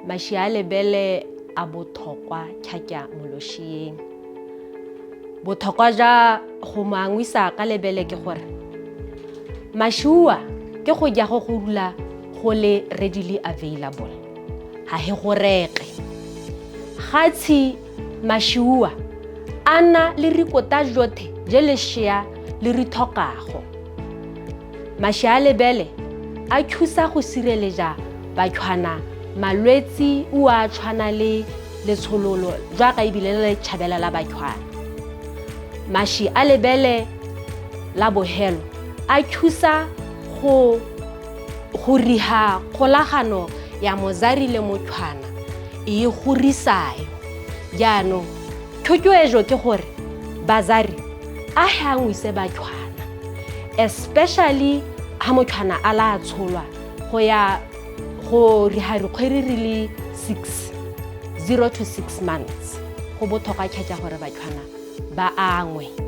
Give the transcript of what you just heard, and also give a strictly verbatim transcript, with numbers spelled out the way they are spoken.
Mašwi a lebele a bothokwa khakhia mo lošieng. Bothokwa ja go mo anngwisa ka lebele ke gore mašwi a ke go ja go go dula go le readily available. Ha he go reke. Ga tshi mašwi a a na le dikotla jotlhe je lesea le di tlhokago. Mašwi a lebele a thusa go sireleja bathwana malwetse a a tshwana le letshololo jaaka ebile le le tshabela la bathwana. Mašwi a lebele la bohelo a thusa go go riha kgolagano ya mozari le mothwana e e gorisayo. Jaanong thotloetso ke gore bazari a he anngwise bathwana, especially ha mothwana a la tsholwa go ya go riha dikgwedi di le six, zero to six months. Go botlhokwa khakhia gore bathwana ba anngwe.